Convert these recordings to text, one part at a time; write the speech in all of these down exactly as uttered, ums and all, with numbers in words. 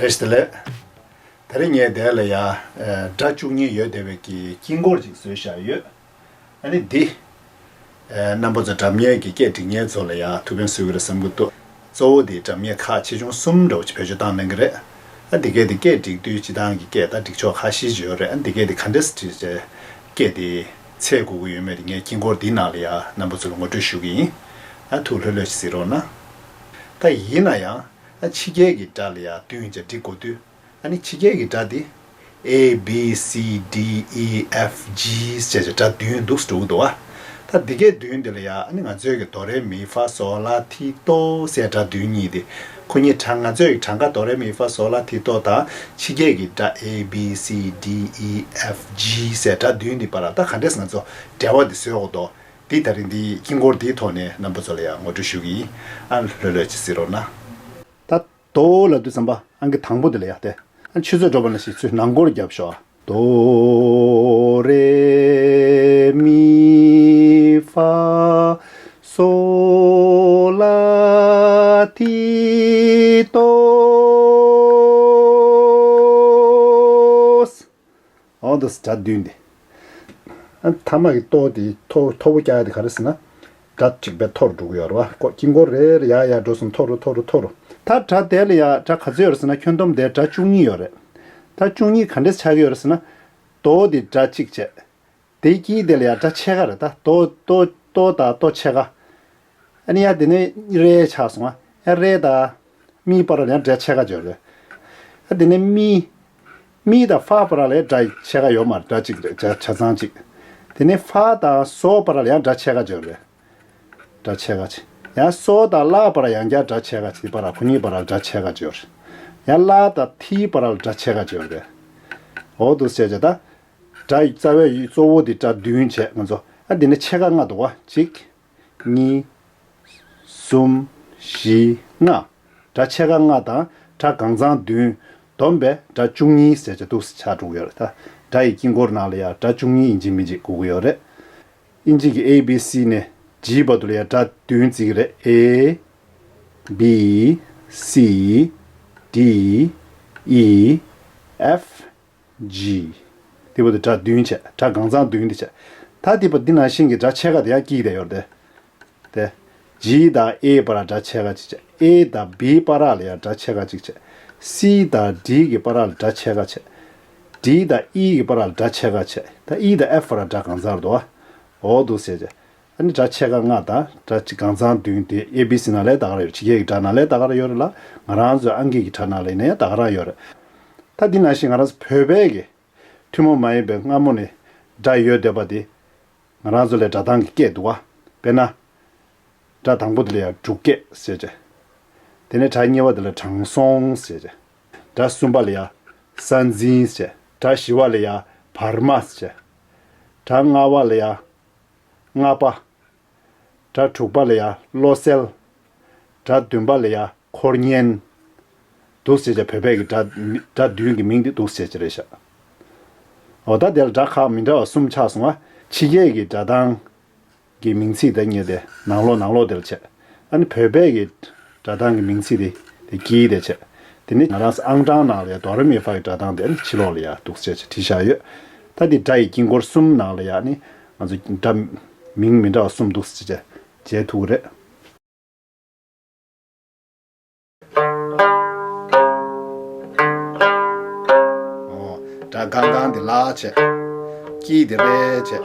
བཀྲ་ཤིས་བདེ་ལེགས། དེ་རིང་ངས་འདི་ལ་ཡ། ཨ། སྒྲ་བཅུ་གཉིས་ཡོད་བསྡད་པའི་གི་དཀྱིལ་འཁོར་ཅིག་བཟོས་བཞག་ཡོད། ཨ་ནི་འདི། ཨ། རྣམ་པ་ཚོ་སྒྲ་སྙན་གྱི་སྐད་སྒྲིག་མཁན་ཚོ་ལ་ཡ་ཐུགས་ཕན་གསོས་ཀྱི་རེད་བསམ་གྱི་འདུག་གཙོ་བོ་དེ་སྒྲ་སྙན་ཁག་ཆེ་ཆུང་གསུམ་འདྲ་བོ་ཅིག་བེད་སྤྱོད་བཏང་གནང་གི་རེད། ཨ། འདི་གས་དེ་སྐད་སྒྲིག་དུས་སྤྱི་བཏང་གི་སྐད་དང་སྒྲིག་ཕྱོགས་ཁ་ཤས་ཅིག་ཡོད་རེད། ཨ། འདི་གས་དེ་ག་འདྲས་སེ་བྲིས་བྱས་སྐད་དེ་འཚོལ་དགོས་ཀྱི་ཡོད་མེད་དེ་ངས་དཀྱིལ་འཁོར་འདིའི་ནང་ལ་ཡ་རྣམ་པ་ཚོ་ལ་ངོ་སྤྲོད་ཞུ་གི་ཡིན། ཨ། ཐུགས་ལྷོད་ལྷོད་ཅིག་གཟིགས་རོགས་གནང་། ད་ཡིན་ན་ཡང་། ཨ། ཕྱི་རྒྱལ་གྱི་སྒྲ་ལ་ཡ་བསྟུན་བྱས་སྒྲིག་དགོས་དུས། ཨ་ནི་ཕྱི་རྒྱལ་གྱི་སྒྲ་འདི། A B C D E F G ཟེར་བྱས་སྒྲ་བདུན་འདུག་སེ་འགྲོ་གི་འདུག་བ། ད་འདི་གའི་བདུན་འདི་ལ་ཡ། ཨ་ནི་ང་ཚོའི་གི་དོ་རེ་མི་ཧྥ་སོ་ལ་ཐི་ཏོ་ཟེར་སྒྲ་བདུན་གཉིས་དེ། ཁོ་གཉིས་གྲངས། ང་ཚོའི་གི་གྲངས་ཀ་དོ་རེ་མི་ཧྥ་སོ་ལ་ཐི་ཏོ་དང་ཕྱི་རྒྱལ་གྱི་སྒྲ་A B C D E F G ཟེར་སྒྲ་བདུན་འདི་བར་ལ་ད་ག་འདྲས་ང་ཚོ་འབྲེལ་བ་འདི་བཟོས་འོག་ཏོ། འདི་ད་རིང་འདི་དཀྱིལ་འཁོར་འདིའི་ཐོག་ནས་རྣམ་པ་ཚོ་ལ་ཡང་ངོ་སྤྲོད་ཞུ་གི་ཡིན། ཨ། ལྷོད་ལྷོད་ཅིག་གཟིགས་རོགས་གནང་། ད་དོ་ལབ་དུས་ཙམ་པ་ཨང་ཀི་དང་པོ་དེ་ལ་ཡ་སྟེ། ཨ། ཆུ་ཚོད་འགྲོ་བ་ནང་བཞིན་ཚུར་ནང་སྐོར་བརྒྱབ་ཤོག་དོ་རེ་མི་ཧྥ་སོ་ལ་ཐི་ཏོ། འོ་འདུག་སེ་སྒྲ་བདུན་འདི། ཨ། ཐ་མ་གི་ཏོ་དེ་མཐོ་མཐོ་པོ་རྒྱག་ཡ་དེ་ག་རེ་ཟེར་ན། སྒྲ་གཅིག་པའི་མཐོ་རུ་འགྲོ་གི་ཡོད་རེད་བ། ཀོ་དཀྱིལ་འཁོར་རེ་རེ་ཡར་ཡར་འགྲོ་སོང་མཐོ་རུ་མཐོ་རུ་མཐོ་རུ། ད་སྒྲ་དེ་ལ་ཡ་སྒྲ་ག་ཚོད་ཡོད་རེད་ཟེར་ན་ཁྱོན་བསྡོམས་དེ་སྒྲ་བཅུ་གཉིས་ཡོད་རེད། ད་བཅུ་གཉིས་ག་འདྲས་ཆགས་ཀྱི་ཡོད་རེད་ཟེར་ན། དོ་དེ་སྒྲ་གཅིག་བྱས། དེའི་དཀྱིལ་དེ་ལ་ཡ་སྒྲ་ཕྱེད་ཀ་རེད། ད་དོ་དོ་དོ་དང་དོ་ཕྱེད་ཀ་ཨ་ནི་ཡ་དེ་ནས་རེ་ཆགས་སོང་ང་། ཡ་རེ་དང་མིའི་བར་ལ་ཡང་སྒྲ་ཕྱེད་ཀ་ཅིག་ཡོད་རེད། ཨ། དེ་ནས་མི། མི་དང་ཧྥ་བར་ལ་ཡང་སྒྲ་ཕྱེད་ཀ་ཡོད་མ་རེད། སྒྲ་གཅིག་རེད། ཆ་ཆ་ཚང་གཅིག་དེ་ནས་ཧྥ་དང་སོ་བར་ལ་ཡང་སྒྲ་ཕྱེད་ཀ་ཅིག་ཡོད་རེད། སྒྲ་ཕྱེད་ཀ་ཅིག་ཡང་སོ་དང་ལ་བར་ཡང་བསྐྱར་སྒྲ་ཕྱེད་ཀ་ཅིག་བར་ཁོ་གཉིས་བར་ལ་སྒྲ་ཕྱེད་ཀ་ཅིག་ཡོད་རེད། ཡང་ལ་དང་ཐི་བར་ལ་སྒྲ་ཕྱེད་ཀ་ཅིག་ཡོད་རེད། འོ་འདུག་སེ་བྱས་ད། སྒྲ་ཡི་རྩ་བའི་གཙོ་བོ་དེ་སྒྲ་བདུན་བྱས་ང་ཚོ། ཨ། འདི་ནས་ཕྱེད་ཀ་ལྔ་འདུག་བ། གཅིག་གཉིས། གསུམ། བཞི། ལྔ། སྒྲ་ཕྱེད་ཀ་ལྔ་དང་སྒྲ་གང་ཚང་བདུན། བསྡོམས་པས་སྒྲ་བཅུ་གཉིས་ཟེར་བྱས་འདུག་སེ་ཆགས་འགྲོ་གི་ཡོད་རེད་ད། སྒྲ་ཡི་དཀྱིལ་འཁོར་ནང་ལ་ཡ་སྒྲ་བཅུ་གཉིས་ཡིན་གཅིག་མིན་གཅིག་དགོས་ཀྱི་ཡོད་རེད། དབྱིན་ཇི་གི་A B C ནས་G བར་དུ་ལ་ཡ་སྒྲ་བདུན་བརྩི་གི་རེད། A B C D E F G། དེ་བར་དུ་སྒྲ་བདུན་བྱས། སྒྲ་གང་ཚང་བདུན་དེ་བྱས། ད་དེ་བར་འདི་ནང་བཞིན་གྱི་སྒྲ་ཕྱེད་ཀ་དེ་ཡང་དཀྱིལ་དེ་ཡོད་རེད་དེ། དེ། G དང་A བར་ལ་སྒྲ་ཕྱེད་ཀ་གཅིག་བྱས། A དང་B བར་ལ་ཡང་སྒྲ་ཕྱེད་ཀ་གཅིག་བྱས། C དང་D གི་བར་ལ་སྒྲ་ཕྱེད་ཀ་བྱས། D དང་E གི་བར་ལ་སྒྲ་ཕྱེད་ཀ་བྱས། ད་E དང་F བར་ལ་སྒྲ་གང་ཚང་རེད་དོ། འོ་འདུག་སེ་བྱས། ཨ་ནི་སྒྲ་ཕྱེད་ཀ་ལྔ་དང་སྒྲ་གཅིག་གང་ཚང་བདུན་དེ་A B C ནང་ལ་ད་ག་རང་ཡོད་རེད། ཕྱི་རྒྱལ་གྱི་སྒྲ་ནང་ལ་ད་ག་རང་ཡོད་རེད་ལ། ང་རང་ཚོའི་ཨང་ཀི་གི་སྒྲ་ནང་ལ་ཡིན་ན་ཡང་ད་ག་རང་ཡོད་རེད། ད་འདི་ནང་བཞིན་ང་རང་ཚོ་བོད་པའི་གི་ཐུན་མོང་མ་ཡིན་པའི་སྔ་མོ་ནས་སྒྲ་ཡོད་བསྡད་པ་དེ། ང་རང་ཚོ་ལ་སྒྲ་གདངས་ཀྱི་སྐད་འདུག་བ། དཔེར་ན། སྒྲ་དང་པོ་དེ་ལ་ཡང་འབྲུག་སྐད་ཟེར་བྱས། དེ་ནས་སྒྲ་གཉིས་པ་དེ་ལ་དྲང་སྲོང་ཟེར་བྱས། སྒྲ་གསུམ་པ་ལ་ཡང་ས་འཛིན་ཟེར། སྒྲ་བཞི་པ་ལ་ཡང་བར་མ་ཟེར། སྒྲ་ལྔ་པ་ལ་ཡང་རྔ་པ། སྒྲ་དྲུག་པ་ལ་ཡང་བློ་གསལ། སྒྲ་བདུན་པ་ལ་ཡང་འཁོར་སྙན། འདུག་ཟེར་བྱས་བོད་པའི་གི་སྒྲ་སྒྲ་བདུན་གྱི་མིང་དེ་འདུག་ཟེར་བྱས་རེད་ཤག་འོ་ད་དེ་ལ་སྒྲ་ཁག་མི་འདྲ་བ་གསུམ་ཆགས་སོང་བ། ཕྱི་རྒྱལ་གྱི་སྒྲ་གདངས་ཀྱི་མིང་ཚིག་དེ་གཉིས་དེ་ནང་ལོགས་ནང་ལོགས་དེ་ལ་བྱས། ཨ་ནི་བོད་པའི་གི་སྒྲ་གདངས་ཀྱི་མིང་ཚིག་དེ་དེ་དཀྱིལ་དེ་བྱས། དེ་ནི་ང་རང་ཚོ་ཨང་གྲངས་ནང་ལ་ཡང་དོ་རེ་མི་ཧྥ་གི་སྒྲ་གདངས་དེ་ཨ་ནི་ཕྱི་ལོགས་ལ་ཡང་འདུག་ཟེར་བྱས་བྲིས་བཞག་ཡོད། ད་འདི་སྒྲ་ཡི་དཀྱིལ་འཁོར་གསུམ་ནང་ལ་ཡང་ནི་ང་ཚོ་སྒྲ་མིང་མི་འདྲ་བ་གསུམ་འདུག་ཟེར་བྱས་མཇལ་ཐུབ་ཀྱི་རེད། འོ། སྒྲ་གང་གང་དེ་ལ་བྱས། དཀྱིལ་དེ་རེ་བྱས།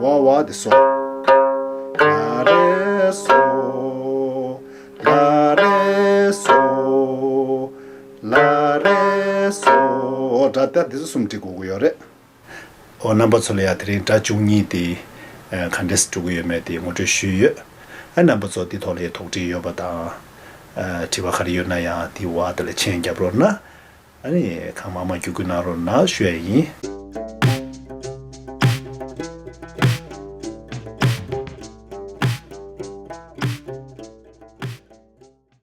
ཝ་ཝ་དེ་སོ། ལ་རེ་སོ། ལ་རེ་སོ། ལ་རེ་སོ། འོ་སྒྲ་དེ་དེ་ཚོ་གསུམ་འབྲི་དགོས་ཀྱི་ཡོད་རེད། ཨོ་རྣམ་པ་ཚོ་ལ་ཡང་དེ་རིང་སྒྲ་བཅུ་གཉིས་དེ་ཨ་ག་འདྲས་འགྲོ་གི་ཡོད་མེད་དེ་ངོ་སྤྲོད་ཞུས་ཡོད། ཨ་རྣམ་པ་ཚོ་འདི་ཐོག་ལ་ཡང་དོགས་འདྲི་ཡོད་པ་དང་། ཨ་དྲི་བ་ག་རེ་ཡོད་ན་ཡང་འདི་འོག་དེ་ལ་མཆན་རྒྱབ་རོགས་གནང་། ཨ་ནི་གང་མང་མང་བརྒྱུད་སྐུལ་གནང་རོགས་གནང་ཞུ་ཡ་ཡིན།